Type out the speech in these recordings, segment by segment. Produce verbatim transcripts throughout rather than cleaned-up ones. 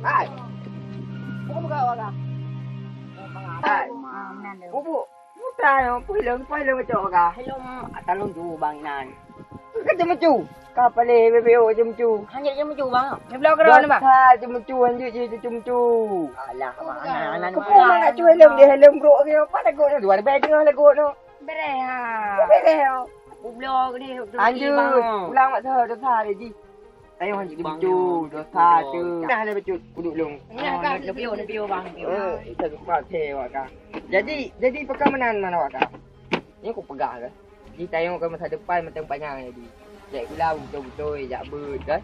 Hai. Buka, buka, buka. Hai. Bubuk. Mutai, apa hilang, apa hilang macam orang? Hello, talon tu bang nan. Kata macam. Kapaleh bebeo macam tu. Hanya macam tu bang. Dia belah kerana bang. Dosa macam tu, hanjut je macam tu. Alah, bang. Anak, anak, anak. Kau nak cuba helm dia, helm bro. Apa lagu tu? Dua lebih tengah lagu tu. Bereh ha. Bereh ha. Ublo gede. Anjir, pulang mak sah dosa dia ji. Tayong hanjeuet bang, jeuet bang, dosa tu. Nah, ada becut uduk long. Nah, kan, nak piu, nak piu, bang, piu. Eh, itu tu kuat he, wak ka. Jadi, jadi pekameunan mana wak ka? Ni aku pegang ke? Di tayong ke masa depan matang panjang jadi. Jak gula betul-betul, jak beut kan.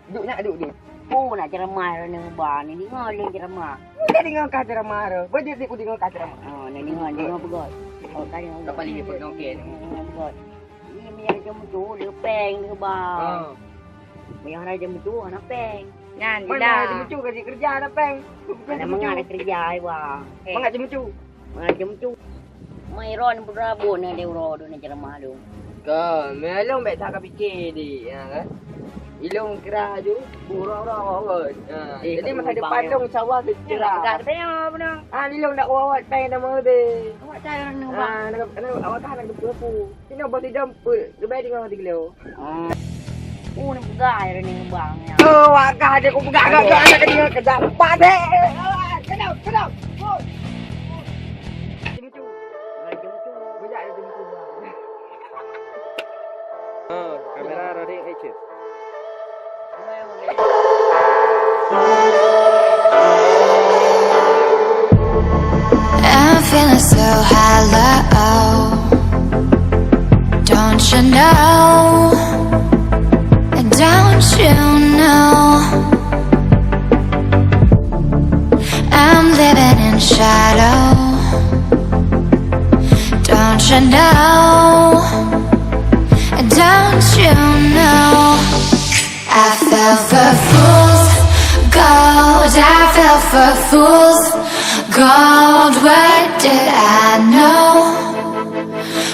Duk nak duk duk. Oh, nak ceramah ni bang ni. Dengar lé ceramah. Bukan dengar kah ceramah tu. Bajik ni aku dengar kah ceramah. Oh, nak dengar, dengar pegot. Oh, tanya. Kapal ni pegot, okey. Dengar pegot. Ni minyak jam tu, dia peng ke bang. Ha. Minyak jam tu, anak peng. Nyan, mana jam tu kasi kerja anak peng. Anak mengat ada kerja, ai bang. Eh. Mengat jam tu. Mengat jam tu. Mai ron pun rabon ada uroe tu nak ceramah tu. Ka, meulong bek tak kapikir di, ya kan? Ilong kira aju, uroe-uroe awon. Ha, eh, jadi masa depan long sawah tu cerah. Pegang tengok apa nak. Ah, ilong dak wawat peng nama be. Awak cari orang ni bang. Ah, nak awak kan nak kepu-kepu. Sini bos idam pun, lebih dengan mati gelo. Oh, ni pegai ni bang ya. Oh, wagah je aku pegai. Aduh. Gak anak kecil kejam. Padek. Kedap, kedap. Bejak dia jemput. Ha, kamera rolling action. I'm feeling so high, low. Don't you know? Don't you know? I'm living in shadow. Don't you know? Don't you know? I fell for fools, gold. I fell for fools, gold. What did I know?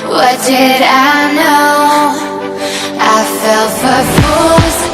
What did I know? I fell for fools,